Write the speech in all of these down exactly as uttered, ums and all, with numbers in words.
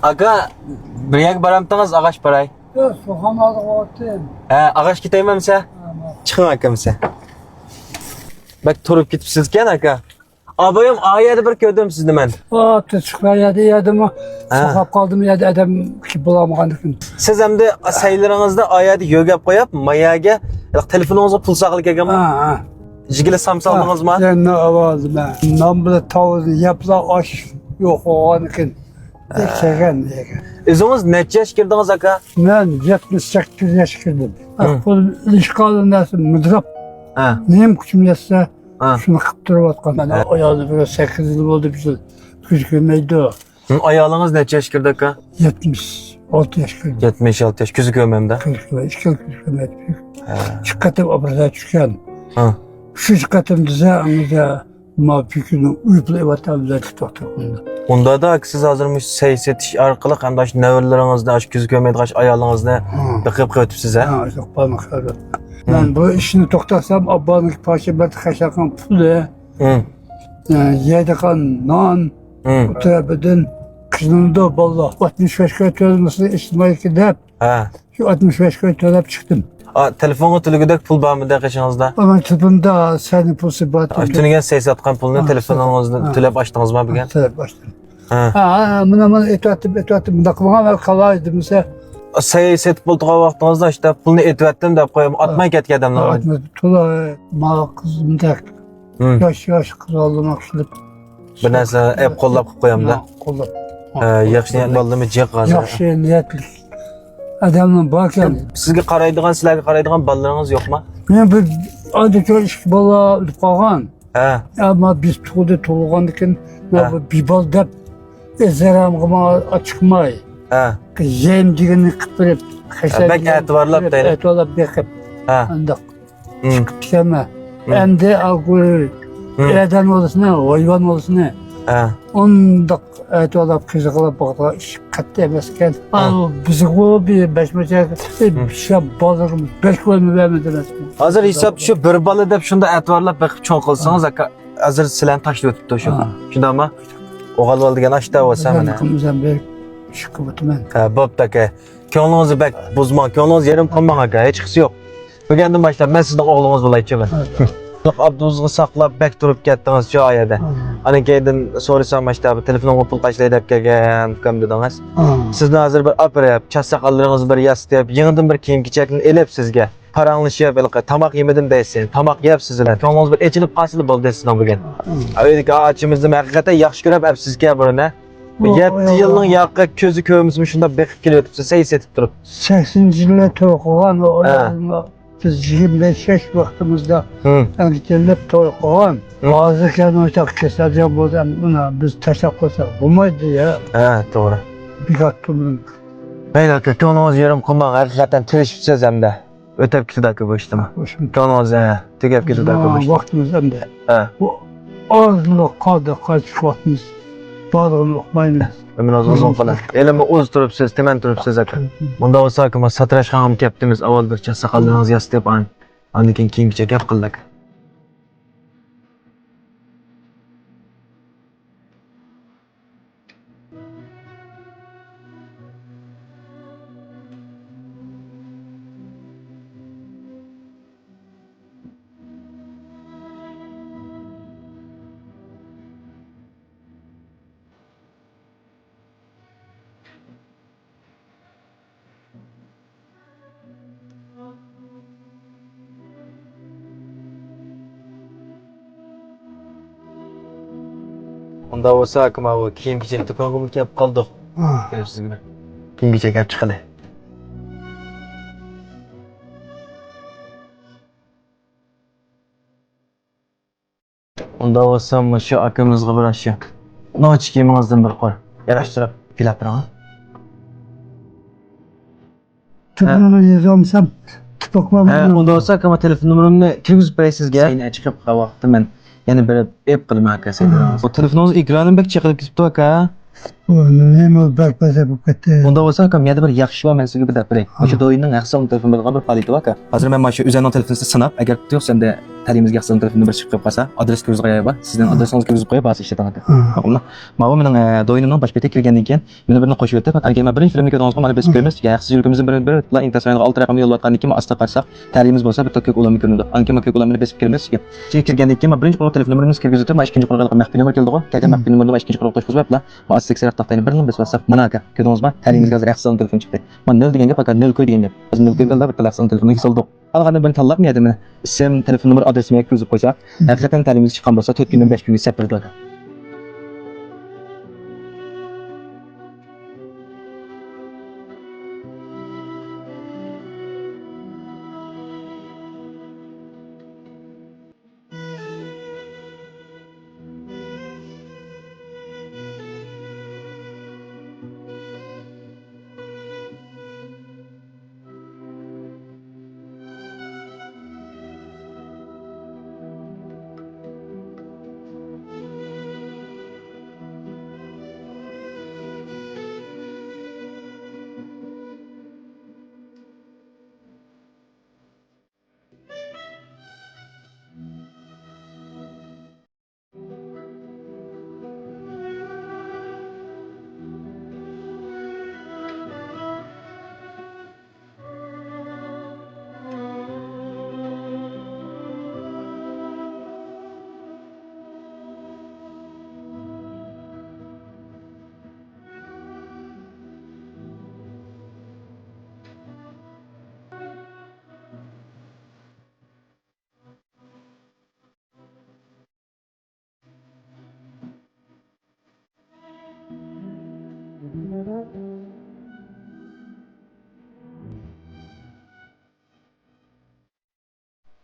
ئاكا، بىر يەرگە بارامتىڭىز؟ ئاغاچ باراي. ياق، سوخان ئالدىغا باراتتىم. ھە، ئاغاچ كېتەيمەنمىسە؟ ھە، بار. چىقىڭ ئاكا مىسە. بەك تۇرۇپ كېتىپسىزكەن ئاكا. ئابايام ئا يەردە بىر كۆردۈم سىزنى مەن. ئا، تىزىقلار يەردە، يەردىمۇ ھە. ساقلاپ قالدىم، يەردە ئادەم كېلىپ بولالمىغاندىكىن. سىز ئەمدى سەيلىرىڭىزنى ئا يەردە يۆگەپ قويۇپ، ما يەرگە تېلېفونىڭىزغا پۇل ساقلىغىلى كەلگەنمۇ؟ ھە، ھە. جىگىلە سامسا ئالدىڭىزمۇ؟ ھە، نان ئاۋازىمەن. نان بىلەن تاۋۇزنى يەپلا ئاش يوق بولغاندىكىن. كەلگەن، كەلگەن. ئۆزىڭىز نەچچە ياشقا كىردىڭىز، ئاكا؟ مەن يەتمىش سەككىز ياشقا كىردىم. ھە. قول ئىشقا نەرسە مۇدراپ، ھە. نېمە كۈچۈم يەتسە، ھە. شۇنى قىلىپ تۇرۇۋاتقان. ھە. ئايالى بىر سەككىز يىل بولدى، بىز كۆز كۆرمەيدۇ. ھە، ئايالىڭىز نەچچە ياشقا كىردى، ئاكا؟ يەتمىش ئالتە ياشقا كىردى. يەتمىش ئالتە ياش، كۆزى كۆرمەمدە؟ كۆزى كۆرمەيدۇ، ئىككى يىل كۆزى كۆرمەيدۇ. ھە. ئىككى قېتىم ئوپېراتسىيە چۈشكەن. ھە. ئۈچىنچى قېتىم دېسە، ئەمدى ما پىكىرنىڭ ئۇيقۇلىۋاتقان بىلەن توختاپ قالدى. ئۇندادا سىز ھازىر مۇشۇ سەي سېتىش ئارقىلىق ھەمدە ئاشۇ نەۋرىلىرىڭىزنى، ئاشۇ كۆزى كۆرمەيدىغان ئاشۇ ئايالىڭىزنى ھە. بېقىپ قېلىۋېتىپسىز، ھە؟ ھە، شۇ قالماق قىلىۋاتىمەن. ھە. مەن بۇ ئىشنى توختاتسام، ئاببانىڭكى پاچا بەردى خەجلەتكەن پۇلى. ھە. ئە، يەيدىغان نان، ھە. بۇ تەرىپىدىن قىينىلىدۇ بالىلار. ئاتمىش بەش كوي تۆلىمىسە ئىشلىمەيدىكەن دەپ. ھە. شۇ ئاتمىش بەش كوي تۆلەپ چىقتىم. ئا، تېلېفونغا تۆلىگۈدەك پۇل بارمىدى قېشىڭىزدا؟ ئامان تېلېفوندا سەنى پۇلسى بار. ئا، تۆلىگەن سەي ساتقان پۇلنى ھە، تېلېفونىڭىزدا ھە. تۆلەپ ئاچتىڭىزمۇ بۈگۈن؟ ھە، تۆلەپ ئاچتىم. ھە. ھە، ھە، مانا، مانا ئېتىۋەتتىم، ئېتىۋەتتىم. مۇنداق قىلمىغان، مەن قالاي دېمىسە. سەي سېتىپ بولىدىغان ۋاقتىڭىزدا ئاشتا پۇلنى ئېتىۋەتتىم دەپ قويۇپ، ئاتماي كەتكەن ئادەملەر. ئاتمىدى. تولا ماۋۇ قىز مۇنداق. ھە. ياش، ياش قىز ئالدىما قىلىپ. بىر نەرسە ئەپ قوللاپ قىلىپ قويامدا. ھە، قوللاپ. ھە، ياخشى نىيەت بالىلىرىمىز جىق ھازىر. ياخشى نىيەتلىك. ئادەمنىڭ باركەن. سىزگە قارايدىغان، سىلەرگە قارايدىغان بالىلىرىڭىز يوقما؟ مېنىڭ بىر ئايدا كۆر ئىككى بالا ئۆلۈپ قالغان. ھە. ئەمما بىز تۇغدى، تۇغۇلغاندىن كېيىن ھە. بىر بالا دەپ ئىزدىرامغا چىقماي. ھە. يەم دېگىنىنى قىلىپ بېرىپ، ھە، بەك ئەتىۋارلاپ دەيلى. ئەتىۋارلاپ بېقىپ. ھە. ئانداق. ھە. چىقىپ كېتەمەن. ھە. ئەمدى ئاغۇر ھە. ئادەم بولسىنى، ھايۋان بولسىنى. ھە. ئۇنداق ئەتىۋارلاپ قىزىقلاپ باقىدىغان ئىش قەتئىي ئەمەسكەن. ھە. ئا، بىزغۇ بىر بەش مىڭ تەڭگە، ھە. ئىشلەپ بالىلىرىمىز بەش كوينى بەرمىدى رەسمىي. ھازىر ھېساب شۇ بىر بالا دەپ شۇنداق ئەتىۋارلاپ بېقىپ چوڭ قىلسىڭىز، ھە. ئاكا، ھازىر سىلەرنى تاشلىۋېتىپتۇ شۇ. ھە. شۇنداقمۇ؟ ئوغۇل بالا دېگەن ئاشتا بولسا مانا. قىلمىسام بىر ئىش قىلىۋاتىمەن. ھە، بوپتۇ ئاكا. كۆڭلىڭىزنى بەك بۇزماڭ، كۆڭلىڭىزنى يېرىم قىلماڭ ئاكا، ھېچقىسى يوق. بۈگۈندىن باشلاپ مەن سىزنىڭ ئوغلىڭىز بولايچۇ مەن. ئاپتوبۇسقا ساقلاپ بەك تۇرۇپ كەتتىڭىز شۇ ئايەردە. ئاندىن كېيىن سورىسام، ماشتا بۇ تېلېفونۇمغا پۇل قاچىلاي دەپ كەلگەن ئۇكام دېدىڭىز. سىزنى ھازىر بىر ئاپىرىپ، چاچ ساقاللىرىڭىزنى بىر ياسىتىپ، يېڭىدىن بىر كىيىم كېچەكنى ئېلىپ سىزگە پاراڭلىشىپ، ھېلىقى تاماق يېمىدىم دەيسىز، تاماق يەپ سىز بىلەن كۆڭلىڭىز بىر ئېچىلىپ قالسىلا بولدى سىزنىڭ بۈگۈن. ئۆيدىكى ئاچىمىزنى ھەقىقەتەن ياخشى كۆرۈپ ئەپسىزكەن بۇرۇن، ھە؟ بۇ يەتتە يىلنىڭ ياقى كۆزى كۆرمىسىمۇ شۇنداق بېقىپ كېلىۋېتىپسىز، سەي سېتىپ تۇرۇپ. سەكسىنىنچى يىلى توي قىلغان، ھە. بىز يىگىرمە بەش ياش ۋاقتىمىزدا ھە. ئەمدى كېلىپ توي قىلغان. ھە. ھازىر كەلگەن كېسەلگە بولسا، ئۇنى بىز تاشلاپ قويساق بولمايدۇ يا. ھە، توغرا. بىكار تۇرمايمىز. مەيلى ئاكا، كۆڭلىڭىزنى يېرىم قىلماڭ، ھەقىقەتەن تىرىشىپسىز ئەمدى. ئۆتەپ كېتىدۇ ئاكا بۇ ئىشتىمۇ. كۆڭلىڭىز، ھە، تۈگەپ كېتىدۇ ئاكا بۇ ئىشتىمۇ. ۋاقتىمىز ئەمدى. ھە. بۇ ئازلا قالدى، قايتىش ۋاقتىمىز. بارلىقىنى ئۇقمايمىز. ئۆمرىڭىز ئۇزۇن قىلىڭ. ھېلىمۇ ئۇز تۇرۇپسىز، تۈمەن تۇرۇپسىز ئاكا. مۇنداق بولسا ئاكا، ما ساتىراشخانىغا كەپتىمىز. ئاۋۋال بىر چاچ ساقاللىرىڭىزنى ياسىتىپ، ئان-، ئاندىن كېيىن كىيىم كېچەك گەپ قىلدۇق. ئۇنداق بولسا، ئاكا، ماۋۇ كىيىم-كېچەك دۇكانغىمۇ كەپ قالدۇق. ھە. كىيىم-كېچەك ئەپ چىقىلى. ئۇنداق بولسا، مۇشۇ ئاكىمىزغا بىر ئاشۇ نوچى كىيىمىڭىزدىن بىر قۇر ياراشتۇرۇپ بېكىتىپ بېرىڭ. تېلېفوننى يېزىۋالمىسام، تۇتۇپ قويمايمەن. ھە، ئۇنداق بولسا، ئاكام، تېلېفون نومۇرۇمنى كىرگۈزۈپ بېرەي سىزگە. سەينى چىقىپ قالغان ۋاقىتتا مەن يەنە بېرىپ ئېلىپ قالىمەن، ئاكا، سەينى. ھە. بۇ تېلېفونىڭىز ئېكرانى بەك چېقىلىپ كېتىپتۇ، ئاكا. بۇ نېمە بەربات بولۇپ كەتتى. ئۇنداق بولسا، ئاكا، مەندە بىر ياخشى ئىش بار، مەن سىزگە بىر دەپ بېرەي. مۇشۇ ھا. دوينىڭ ھەقسىز تېلېفونى بىلىدىغان بىر پائالىيىتى بار، ئاكا. ھازىر مەن مانا شۇ ئۆزەلنىڭ تېلېفونىنى سىناپ، ئەگەر تۇتۇپ يوقسا، ئەمدى تەلىيىمىزگە ھەقسىز تېلېفونىدىن بىر چىقىپ قېلىپ قالسا، ئادرېس كىرگۈزۈپ قوياي بار. سىزنىڭ ھا. ئادرېسىڭىزنى كىرگۈزۈپ قوياي، بار، سىز ئىشلىتىڭ، ئاكا. ھا. ماقۇلمۇ؟ ماۋۇ مېنىڭ، ئە، دوينۇمنىڭ باش بېتىگە كىرگەندىن كېيىن، مېنى بىرنى قوشۇۋېتىپ، ئەنكەيمەن بىرىنچى فىلىمنى كۆردىڭىزغۇ، مانا بېسىپ كۆرىمىز. يا، ھەقسىز يۈرىكىمىزدىن بىرىنى بېرىپ، ئىنكاس رايونىغا ئالتە رەقەمنى يوللاۋاتقاندىن كېيىن، ئاستا قارىساق، تەلىيىمىز بولسا بىر توپ كۆك ئۇلانما كۆرۈنىدۇ. ئانكىن ما كۆك ئۇلانمىنى بېسىپ كىرىمىز. ئىچىگە كىرگەندىن كېيىن، ما بىرىنچى قۇرۇق تېلېفون نومۇرىمىزنى كىرگۈزۈۋېتىپ، ما ئىككىنچى قۇرۇققا مەخپىي نومۇر كېلىدىغۇ. كەلگەن مەخپىي نومۇرنى ما ئىككىنچى قۇرۇققا توشقۇزۇپ، ما ئاستا تەكشۈرۈپ تاقايلى. بىرنى بېسىۋاتساق، مانا ئاكا، كۆردىڭىزمۇ؟ تەلىيىمىزگە ھازىر ھەقسىز تېلېفون چىقتى. ما نۆل دېگەن گەپ، ئاكا، نۆل كوي دېگەن گەپ. ھازىر نۆل كوي بىلەن بىر تال ھەقسىز تېلېفوننى سالدۇق. قالغاندا بىرنى تاللاپ، مۇ يەردە مېنى ئىسىم، تېلېفون نومۇر، ئادرېسىمنى كىرگۈزۈپ قويسا، ھەقىقەتەن تەلىيىمىز چىققان بولسا، تۆت كۈندىن بەش كۈنگە سەپ بېرىدۇ.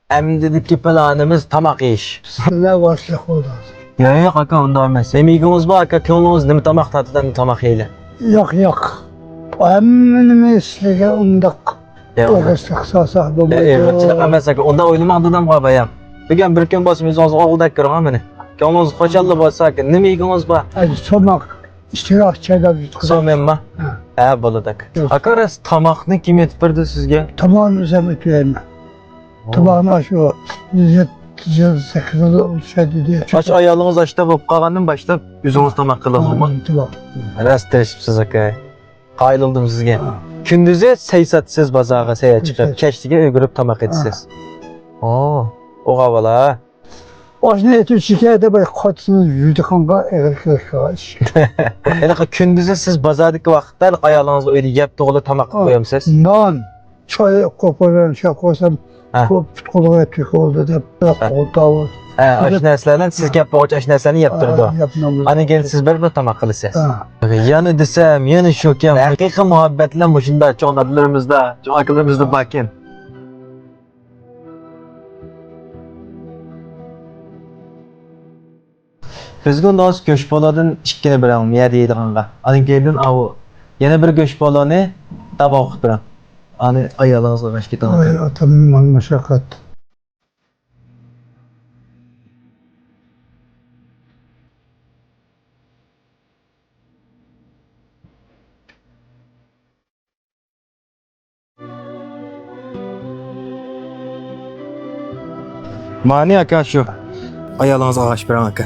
ئەمدىدىكى پىلانىمىز تاماق يېيىش. سىلەر باشلىق بولدىڭىز. ياق، ياق، ئاكا، ئۇنداق ئەمەس. نېمە يېگۈڭىز بار، ئاكا؟ كۆڭلىڭىز نېمە تاماق تارتىدۇ، تاماق يەيلى. ياق، ياق. ھەممە نېمە ئىشلىگەن ئۇنداق. ياق، ئۇنداق. ئېغىرچىلىق سالساق بولمايدۇ. ئېغىرچىلىق ئەمەس، ئاكا. ئۇنداق ئويلىماڭ دېدىمغۇ بايام. بۈگۈن بىر كۈن بولسۇن ئۆزىڭىز ئوغۇلدەك كۆرۈڭ مېنى. كۆڭلىڭىز خۇشاللا بولسا، ئاكا. نېمە يېگۈڭىز بار؟ ئەي، تاماق. ئىچىگە ئاچچىقلاپ يۇتقۇزىدۇ. سوميەنما؟ ھە. ھە، بولىدۇ ئاكا. ياق. ئاكا، راست تاماقنى كىم ئېتىپ بەردى سىزگە؟ تاماقنى ئۆزۈم ئېتىپ يەيمەن. ئوو. تاماقنى شۇ يەتتە يىل، سەككىز يىل ئوخشايدۇ دېدى. ئاشۇ ئايالىڭىز ئاشتا بولۇپ قالغاندىن باشلاپ ئۆزىڭىز تاماق قىلىدىغۇ؟ ھە، تاماق. راست تىرىشىپسىز ئاكا. قايىل بولدۇم سىزگە. ھە. كۈندۈزى سەي ساتىسىز بازارغا سەيلە چىقىپ، كەچلىكى ئۆگۈرۈپ تاماق ئېتىسىز. ھە. ئوو، ئوغا بالا. ئاشۇنى ئېيتىپ شىكايەت بىر قاچىسىنى يۈدىخانغا ئېغىر كېلىشكە ئىش. ھېلىقى كۈندۈزى سىز بازاردىكى ۋاقىتتا ئايالىڭىزغا ئۆيدە يەپ تۇغۇلۇپ تاماق قىلىپ قويامسىز؟ نان، چاي قويۇپ قويىمەن، شۇ قويسام، ھە. قوپ-، پۇت-قولىغا تۆكۈلدى دەپ، ھە. قوتاۋۇر. ھە، ئاشۇ نەرسىلەرنى سىز كەپ بولغۇچە ئاشۇ نەرسىلەرنى يەپ تۇرىدۇ. ھە، يەپ نامىزى. ئاندىن كېيىن سىز بىر بىر تاماق قىلىسىز. ھە. يەنە دېسەم، يەنە شۇكى ھەقىقىي مۇھەببەتلەر مۇشۇنداق چوڭ دادىلىرىمىزدا، چوڭ ئاكىلىرىمىزدا باركەن. بىزگە ئۇنداق بولسا گۆش پالادىن ئىككىنى بېرىڭ، مىيە دەيدىغانغا. ئاندىن كېيىن ئاۋۇ يەنە بىر گۆش پالانى تاۋاق قىلىپ بېرىڭ. ئانى ئايالىڭىزغا غەش كېتىڭ. ئاي، ئاتا، ماڭا مۇشەققەت. مانى ئاكا شۇ. ئايالىڭىزغا ئاش بېرىڭ ئاكا.